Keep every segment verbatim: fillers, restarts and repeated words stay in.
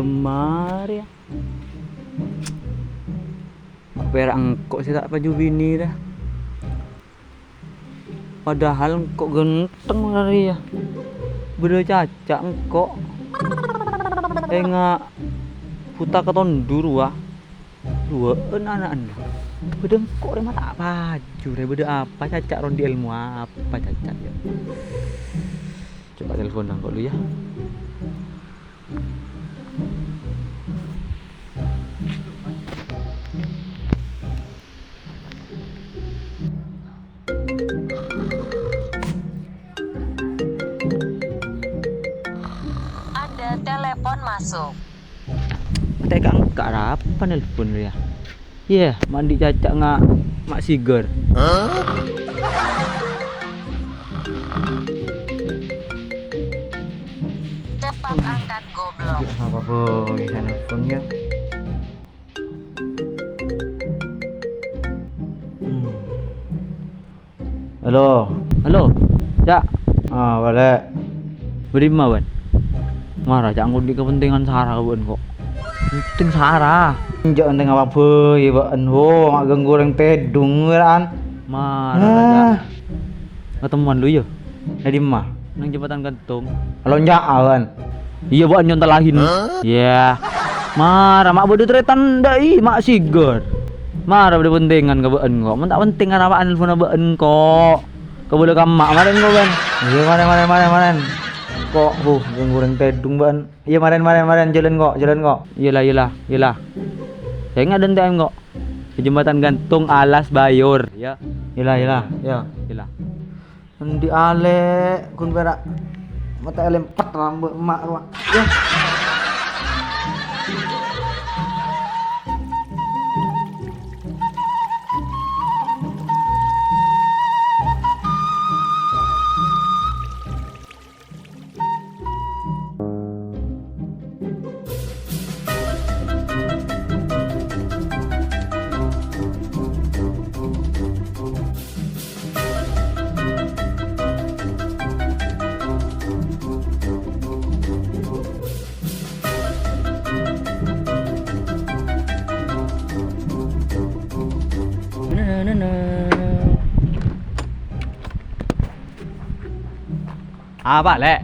Marè, yâ. Pèra' engko' sè ta' paju binè, ra. Padahal engko' ghântheng, marè, yâ. Bâdâ caca' engko'. Enga' buta katondu rowa. Duwâ'ân ana'na. Bâdâ engko' rèya ma' ta' paju, rè. Bâdâ apa caca' rowa, andi' èlmo apa caca', yâ? Coba telepon engko' dulu, yâ. Ada telepon masuk. Tèka engka' arapa nelpon rèya? Iyâ, ma' andi' caca' nga' ma' Sigar. Cepat angkat, goblok. Yuk, apa boy, saya nelpon, yâ. Hmm. Halo. Halo. Ca'. Ah, bâli. Bâdâ dimma, bâ'ân? Mara, Ca', engko' andi' kapentingan sara ka bâ'ân, ko'. Penting sara. Enjâ' penting apa bhâi, bâ'ân, wo, ma' ghânggu orèng tèdung, wèra'an. Mara, Ca'. Ah. Ketemuan lu, yâ? È dimma? Nang jembatan gantung. Lonja'an. Iyâ, bâ'ân nyonta lahin. Hah? Iyâ. Mara, ma' bâdâ tarètan dâ'i, ma' Sigar. Mara bâdâ pentingan ka bâ'ân, ko'. Mon ta' penting, arapa'an nelponna bâ'ân, ko'. Kabâlâ ka emma', marèn, ko', bâ'ân. Iyâ, marèn, marèn, marèn, marèn. Ko', huh, ghânggu orèng tèdung, bâ'ân. Iyâ, marèn, marèn, marèn. Jhâlân, ko'. Jhâlân, ko'. Iyâ la, iyâ la, iyâ la. Sènga' dân T M, ko'. È jembatan gantung, alas Bayor, yâ. Iyâ la, iyâ la, yâ. Iyâ la. Andi' alè', ghun pèra' mata èlèmpet rambut emma' rowa. Yâ. Apa, Lè'?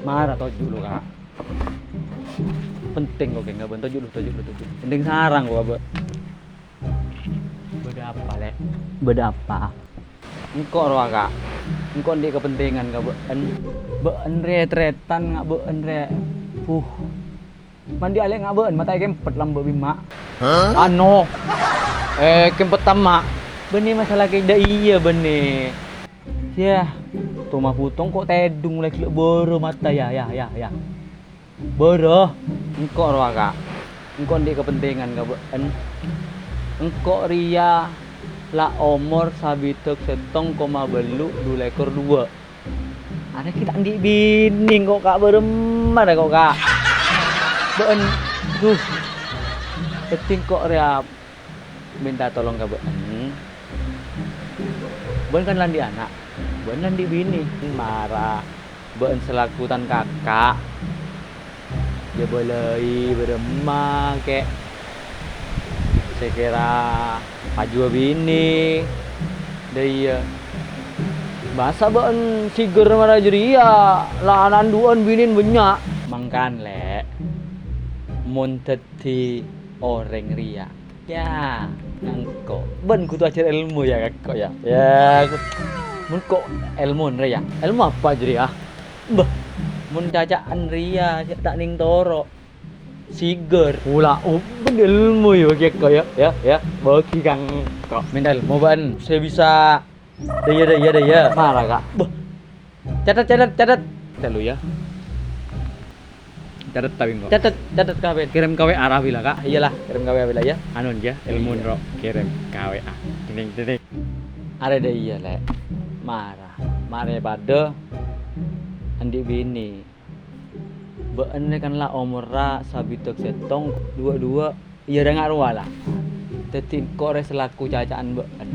Mara toju' lu, Ka'. Penting ko' kèng, bâ'ân toju' lu, toju' lu, toju'. Penting sarang ko', Bâ'. Bâdâ apa, Lè'? Bâdâ apa? Engko' rowa, Ka'. Engko' andi' kapentingan ka bâ'ân. Bâ'ân rè-tarètan nga' bâ'ân rè. Puh. Mon andi' alè' nga' bâ'ân, mata èkèmpet lambâ' bi' emma'. Hah? Ano. Èkèmpet emma'. Bânnè masalah kèya iyâ, bânnè. Yâ, toma butong ko' tèdung la ghellâ' bârâ mata, yâ, yâ, yâ, yâ. Bârâ. Engko' rowa, Ka'. Engko' andi' kapentingan ka bâ'ân. Engko' rèya la omor sabidhâk sèttong koma bâllu' du lèkor duwâ'. Arè ghi' ta' andi' binè engko', Ka', bârâmma rè ko', Ka'. Bâ'ân, duh. Dhâddhi engko' rèya mènta tolong ka bâ'ân. Bâ'ân kan la andi' ana', bâ'ân la andi' binè. Mara bâ'ân salaku tan kaka', jhâ' bâlâi bârâmma kè' sè kèra pajuwâ binè. Dâ' iyâ. Masa bâ'ân Sigar mara jârèya la ana' andu'ân binèn bânnya'? Mangkana, Lè', mon dhâddhi orèng rèya. Yâ, engko'. Bâ'ân kodhu ajhâr èlmo yâ, ka engko' yâ. Yâ, mon ko' èlmona rèya. Èlmo apa jârèya? Bâh, mon caca'an rèya sè ta' nèng toro'. Sigar. Pula, oh, bâ'ân èlmo yâ, ka engko' yâ. Yâ, yâ. Bâgi ka engko'. Mènta èlmo bâ'ân sè bisa. Dâ' iyâ, dâ' iyâ, dâ' iyâ. Mara, Ka'. Bâh. Catet, catet, catet. Telu yâ. Catet ta' bi' engko'. Catet, catet kabin. Kèrèm ka W A Raffi la, Ka'. Iyâ la, kèrèm ka W A Raffi la yâ. Anona yâ, èlmona ro kèrèm ka W A. Ding, ding, ding. Arè dâ' iyâ, Lè'. Mara. Marè padâ andi' binè. Bâ'ân rè kan la omorra sabidhâk sèttong, duwâ'-duwâ'. Iyâ, rèng arowa la. Dhâddhi engko' rè salaku caca'an bâ'ân.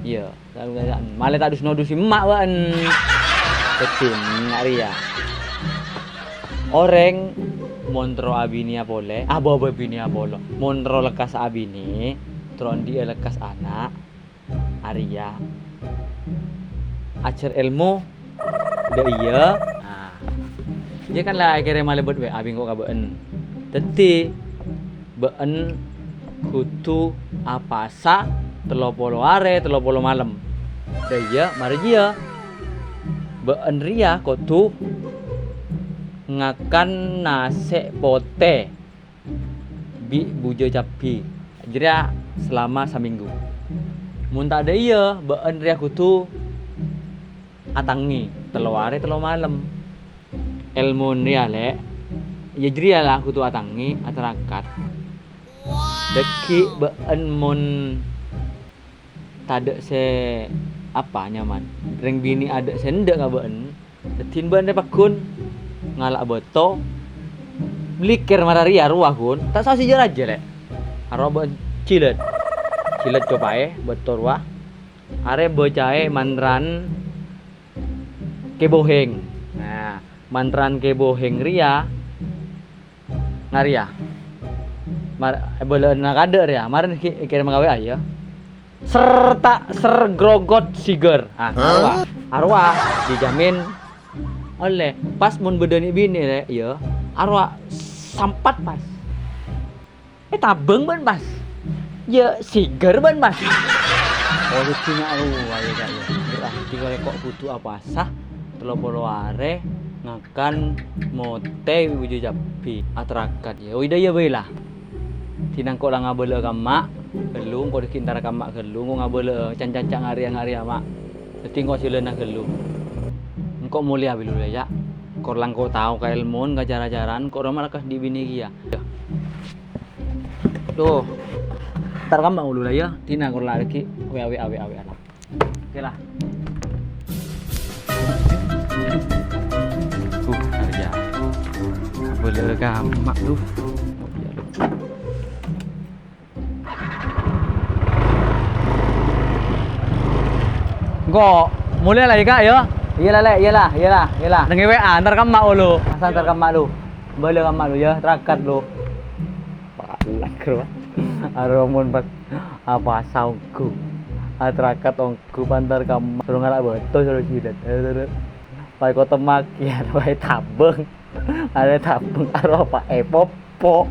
Iyâ, salaku caca'an. Malè ta' dus-nodus emma' bâ'ân. Dhâddhi enna' rèya. Orèng Mon terro abinèya polè, abo-abo binèya polo. Mon terro lekkas abinè, terro andi'â lekkas ana', arèya ajhâr èlmo. Dâ' iyâ. Nah. Iyâ kan la akhèrra malèbât W A bi' engko' ka bâ'en. Dhâddhi, bâ'en kodhu apasa tello polo arè, tello polo malem. Dâ' iyâ, marè jiyâ. Bâ'en rèya kodhu ngakan nasè' potè bi' bujâ cabbhi. Jârèya salama samènggu. Mon ta' dâ' iyâ, bâ'en rèya kodhu atangngè tello arè tello malem. Èlmon rèya, Lè', iyâ jârèya la kodhu atangngè, atarakat. Dâgghi' bâ'en mon tadâ' sè apa nyaman, rèng binè' adâ' sè endâ' ka bâ'en, dhâddhi bâ'en rè pagghun ngala' bâto, blikèr mara rèya rowa ghun, ta' saos ijâ rajâ, Lè'. Arowa bâ'en jhilât. Jhilât copaè bâto rowa. Arè bâcaè mantran Kè Bohèng. Nah, mantran Kè Bohèng rèya, ngarèya. Mar-, bâlâ'ânna kadâ' rèya, marèn ghi' èkèrèm ka W A, yâ. Ser ta' ser grogot sigâr. Ah, arowa. Arowa, dijamin ollè. Pas mon bâdâ nè' binè, Lè', yâ. Arowa sampat pas. Eh, tabâng bân pas. Yâ, sigâr bân pas. Oh, dhâddhi nyarowa, yâ, Kak, yâ. Berarti kalè ko' kodhu apasa, tello polo arè, ngakan, motè, bujâ cabbhi, atarakat, yâ. Oh, iyâ, yâ, bhâi, la. Dhinèng ko' la ngabâlâ'â ka emma' ghâllu, engko' dâgghi' entar ka emma' ghâllu, engko' ngabâlâ'â can-canca ngarèya-ngarèya, Ma'. Dhâddhi engko' jhâlâna ghâllu. Engko' molèya bi' lu, yâ. Kor la engko' tao ka èlmon, ka cara-carana, engko' roma lekkas dhi' binè kèya. Duh. Entar ka emma' ghâllu la, yâ. Dhinèng kor la règhi, awe, awe, awe, awe, ala. Oke lah. Uh, kerja. Boleh ka emma' lu. Engko' molè la, yâ, Kak, yâ? Iyâ la, Lè', iyâ la, iyâ la, iyâ la. Nèng W A, entar ka emma' ghâllu. Asal entar ka emma' lu. Bâlâ ka emma' lu, yâ, atarakat lu. Palak, bro. Aro mon pas apasa ongghu. Atarakat ongghu, pas entar ka emma'. Suruh ngala' bâto, suruh jhilât. Ayo, terus. Pas ko' temmakkè, ayo tabâng. Arè tabâng karo apa? Eh, popo.